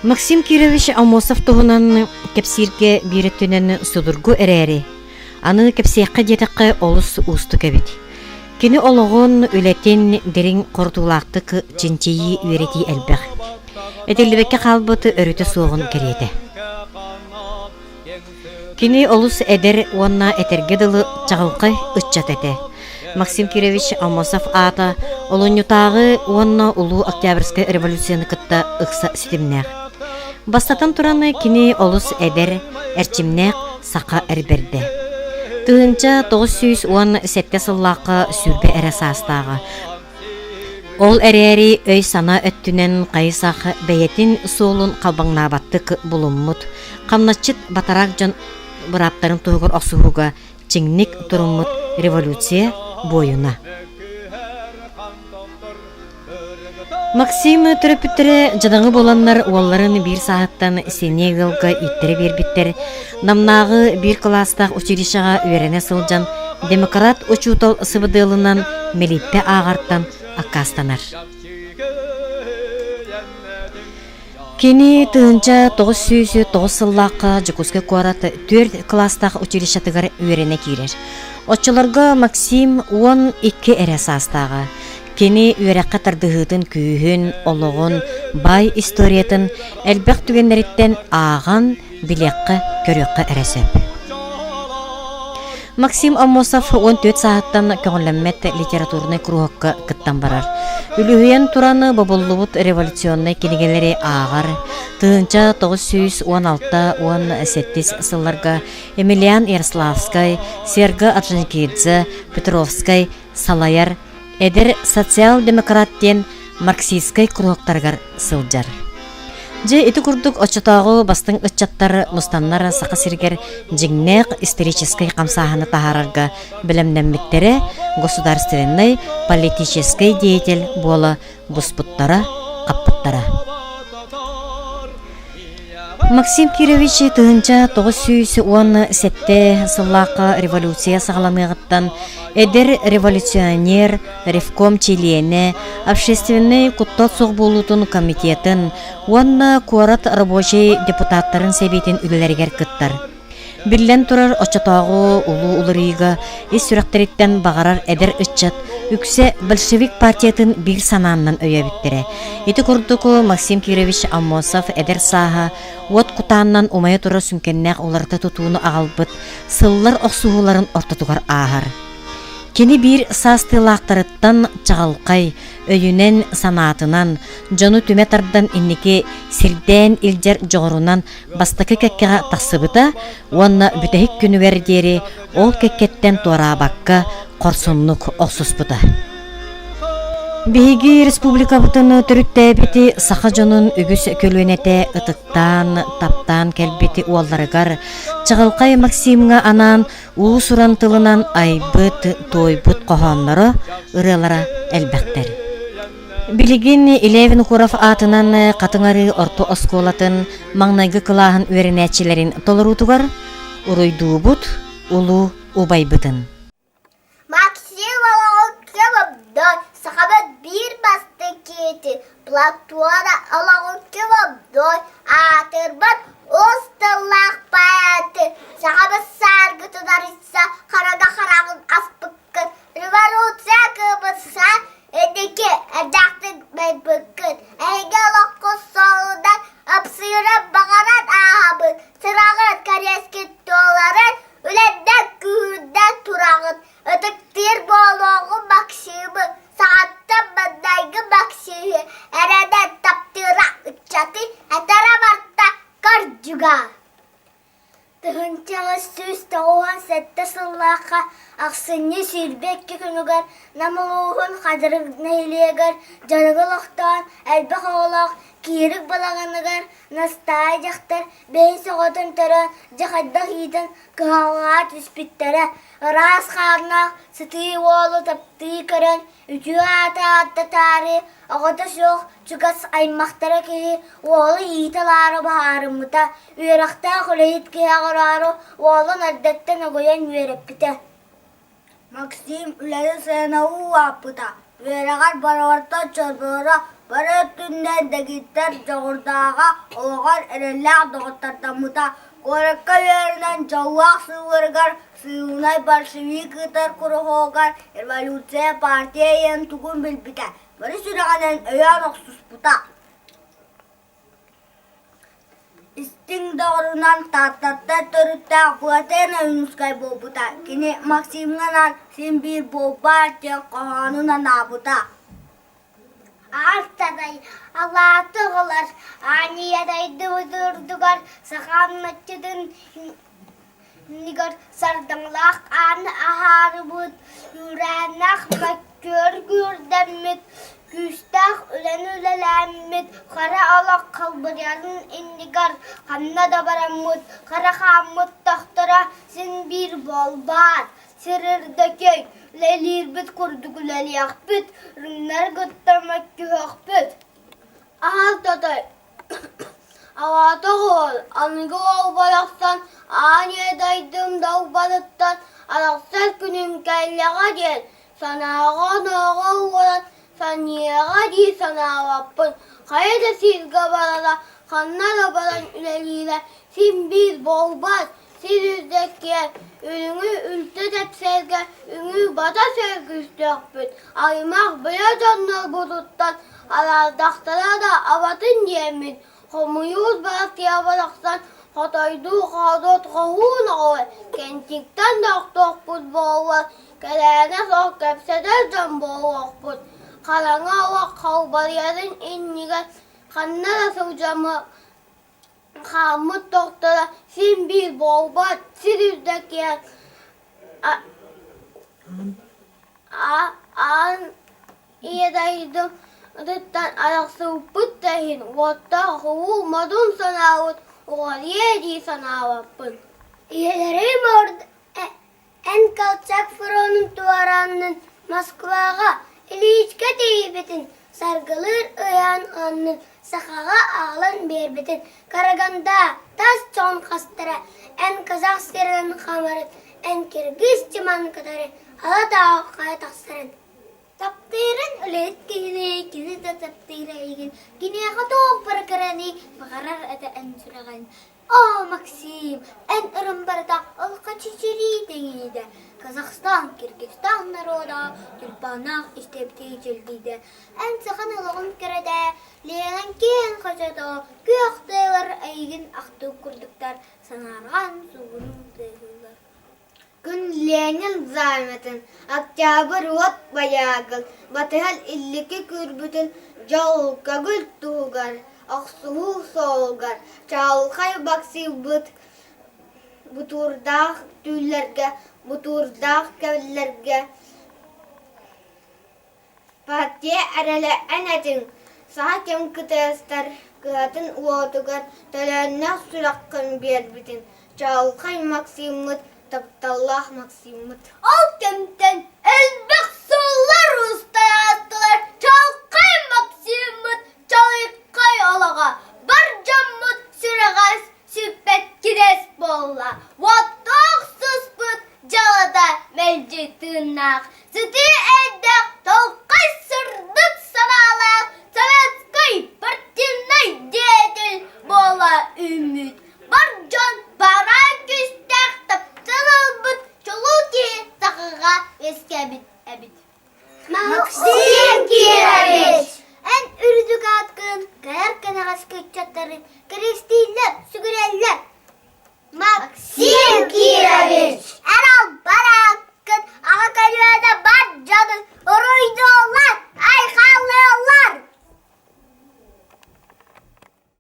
Максим Кирович Аммосов туһунан кэпсииргэ биир өттүнэн судургу эрээри, аны кэпсиэххэ диэтэххэ олус уустук эбит. Кини олоҕун, үлэтин дириҥ хорутуулаахтык чинчийии, үөрэтии элбэх. Этиллибэккэ хаалбыт өрүтэ суоҕун кэриэтэ. Кини олус эдэр уонна этэргэ дылы чаҕылхай ыччат этэ. Максим Кирович Аммосов аата олунньутааҕы уонна Улуу Октябрьскай революцияны кытта ыкса ситимнээх. Бастатан туран, кини олус эдэр, эрчимнээх саха эр бэрдэ. 1917 сыллаахха 20 эрэ саастааҕа. Ол эрээри өй-санаа өттүнэн хайысах бэйэтин суолун халбаҥнаабаттык булуммут, хамначчыт батараак дьон бырааптарын туһугар охсуһууга чиҥник туруммут революция буойуна. Максим төрөппүттэрэ дьадаҥы буоланнар уолларын биир сааһыттан сэниэ ыалга ииттэрэ биэрбиттэр. Намнааҕы биир кылаастаах училищеҕа үөрэнэ сылдьан демократ учуутал сыбыдыалынан мэлииппэ ааҕартан аккаастанар. Кини 1909 сыллаахха Дьокуускай куорат түөрт кылаастаах училищетыгар үөрэнэ киирэр. Оччолорго Максим 12 эрэ саастааҕа. Кини үөрэххэ тардыһыытын күүһүн, олоҕун, баай историятын элбэх түгэннэриттэн ааҕан, билиэххэ, көрүөххэ эрэ сөп. Максим Аммосов 14 сааһыттан көҕүлэммэт литературнай куруһуокка кыттан барар. Үлүһүйэн туран бобуллубут революционнай кинигэлэри ааҕар. 1916-17 сылларга Емельян Ярославскай, Серго Орджоникидзе, Петровскай салайар Эдэр социал-демократ диэн марксистскай куруһуоктарыгар сылдьар. Дьэ, ити курдук оччотооҕу бастыҥ ыччаттар мустаннар Саха сиригэр дьиҥнээх историческай хамсааһыны таһаарарга бэлэмнэммиттэрэ, государственнай политическай деятель буола буспуттара, хаппыттара. Максим Кирович 1917 сыллаахха революция саҕаланыаҕыттан эдэр революционер, ревком чилиэнэ, общественнай куттал суох буолуутун комитетын уонна куорат рабочай депутаттарын сэбиэтин үлэлэригэр кыттар. Биллэн турар, оччотооҕу улуу уларыйыыга ис сүрэхтэриттэн баҕарар эдэр ыччат үксэ большевик партиятын биир санааннан өйөөбүттэрэ. Ити курдук Максим Кирович Аммосов эдэр сааһа уот кутааннан умайа турар сүҥкэннээх уларыта тутууну аҕалбыт сыллар охсуһууларын ортотугар ааһар. Кини биир саастыылаахтарыттан чаҕылхай, өйүнэн-санаатынан, дьону түмэ тардан инники сирдээн илдьэр дьоҕурунан бастакы кэккэҕэ тахсыбыта уонна бүтэһик күнүгэр диэри ол кэккэттэн туораабакка хорсуннук охсуспута. Биһиги республикабытын төрүттээбити саха дьонун үгүс көлүөнэтэ ытыктаан, таптаан кэлбит уолларыгар Чаҕылхай Максимҥа анаан уус-уран тылынан айбыт, туойбут хоһоонноро, ырыалара элбэхтэр. Билигин Илья Винокуров аатынан Хатыҥ Арыы орто оскуолатын маҥнайгы кылааһын үөрэнээччилэрин толоруутугар уруйдуубут улуу убайбытын. Максим олоҕун ким сахабыт биир бастыҥ киһитин Платона олоҕун ким аатырбыт уус тыллаах поэты сахабыт сааргытын арыйса харана хараҕын аспыккын Революция кыыбытса инники элбэхтик байбыккын, эһиги олоххут суолунан ыпсыыран баҕаран ааһабыт, сыраҕыт кэриэскит туоларын үлэннэн күүһүрдэн тураҕыт. Ытыктыыр буолуоҕум Максимы, саҕаттан маҥнайгы Максиһы эрэнэн таптыыра ыччаты этэрэ барта кырдьыга. 1897 сыллаахха ахсынньы 22 күнүгэр Нам улууһун Хадырык нэһилиэгэр дьарыгы олохтоон элбэх оҕолоох Киирик балаҕаныгар Настаай дьахтар бэһис оҕотун төрөөн дьэ хайдах иитэн кыһалҕаҕа түспүттэрэ, ыраас хааннаах сытыы уолу таптыы көрөн Үтүө ааты ааттатаары, оҕото суох чугас аймахтара киһи уолу иитэ ылаары быһаарыммыта, үөрэхтээх үлэһит киһи оҥороору уолун эрдэттэн угуйан үөрэппитэ. Максим үлэтин сыаналыы улааппыта, үөрэҕэр барыларыттан чорбойоро, Бары өттүнэн дэгиттэр дьоҕурдааҕа, олоҕор эрэллээх доҕоттордоммута. Куоракка үөрэнэн дьоллоох сылларыгар сыылынай большевик ыытар куруһуогар революция партия ийэн тугун билбитэ, бары сүрэҕинэн өйөөн охсуспута. Истиҥ доҕорунан Тааттаттан төрүттээх Былатыан Ойуунускай буолбута. Кини Максимҥа анаан «Син биир буолбаат» диэн хоһоонун анаабыта. Ааптадай алааты оҕолор аанньыйа дойдубут урдугар саха аммаччытын иннигэр сардаҥалаах ааны аһаарыбыт, үүрээннээх мөккүөр күүрдэммит, күүстээх үлэни үлэлээммит, хара олох халбарыйарын иннигэр ханна да бараммыт, хара хааммыт тохторо син биир буолбаат, сир үрдэкэй, үлэлиирбит курдук үлэлиэхпит, рыннары кытта мөккүһүөхпүт. Аһал татай Аҕата уол аныгы уол барахсан аан ийэ дойдум далбарыттан арахсар күнүм кэллэҕэ диэн санааҕа-онооҕо ууран саныаҕа дии санаабаппын. Хайа да сиргэ барара, ханна да баран үлэлиирэ син биир буолбат. Сир үрдэ киэҥ, үрүҥү үлтү тэпсэргэ үҥүү бата сөргүстүөхпүт, аймах бэйэ дьоннорбутуттан араардахтара да абатын диэммин, хомуйуур баартыйа барахсан хотойдуу хоодуот хоһуун оҕолор кэнтиктэн да охтуохпут буоллар, кэлээнэ суох кэпсэтэр дьон буолуохпут, хараҥа олох халбарыйарын иннигэр ханна да сылдьаммыт Хааммыт тохторо син биир буолбат, сир үрдэ киэҥ, аан ийэ дойдутуттан арахсыбыппыт да иһин уоттаах улуу модун санаабыт уҕарыйа дии санаабаппын. Ийэлэрим Эн Колчак фронун туорааннын Москваҕа Ильичка тиийбитин, саргылыыр ыйаан аннын сахаҕа аҕалан биэрбитин Караганда тас дьон хастара, эн казах сирин хамарын, эн киргиз тиман кытары Ала-Тау хайа тахсарын Таптыырын үлэһит киһини кини да таптыыр эйигин, киниэхэ туох бары кэрэни баҕарар этэ эн сүрэҕин. Оо, Максим, эн ырым барыта олоххо чичирии тэҥийдэ, Казахстан, Киргизстан народа тюльпаннаах истэбитии чэлгийдэ. Эн сахан олоҕун кэрэтэ, Ленаҥ киэҥ хочото, күөх тыалар эйигин ахтыы курдуктар, санаарҕаан суугунуу тыаһыыллар. Күн Ленин знамятын, Октябрь уот байаагын, батыһан инники күүрбүтүн дьол, көҥүл туһугар, охсуһуу суолугар чаҕылхай баксыйбыт бутуурдаах түүллэргэ, бутуурдаах кэллэргэ Партия эрэлэ эн этиҥ, саха кэм кытыастар кыһатын уотугар төлөөннөөх сүрэххин биэрбитин, чаҕылхай Максиммыт, тапталлаах Максиммыт. Ол кэмтэн элбэх сыллар устан аастылар, чаҕылхай Максиммыт чалыйхай олоҕо, бар дьоммут сүрэҕэ сүппэт кирэс буолла, уоттаах сыспыт дьалата мэлдьи тыыннаах, сытыы өйдөөх, толкуй сырдык санаалаах советскай партийнай деятель буола үүммүт. Бар дьон бараан күүстээх таптал ылбыт чулуу киһи сахаҕа үөскээбит эбит. Максим Кирович! Эн үрдүк ааккын кэлэр кэнэҕэски ыччаттары кэриэстииллэр, сүгүрэллэр. Максим!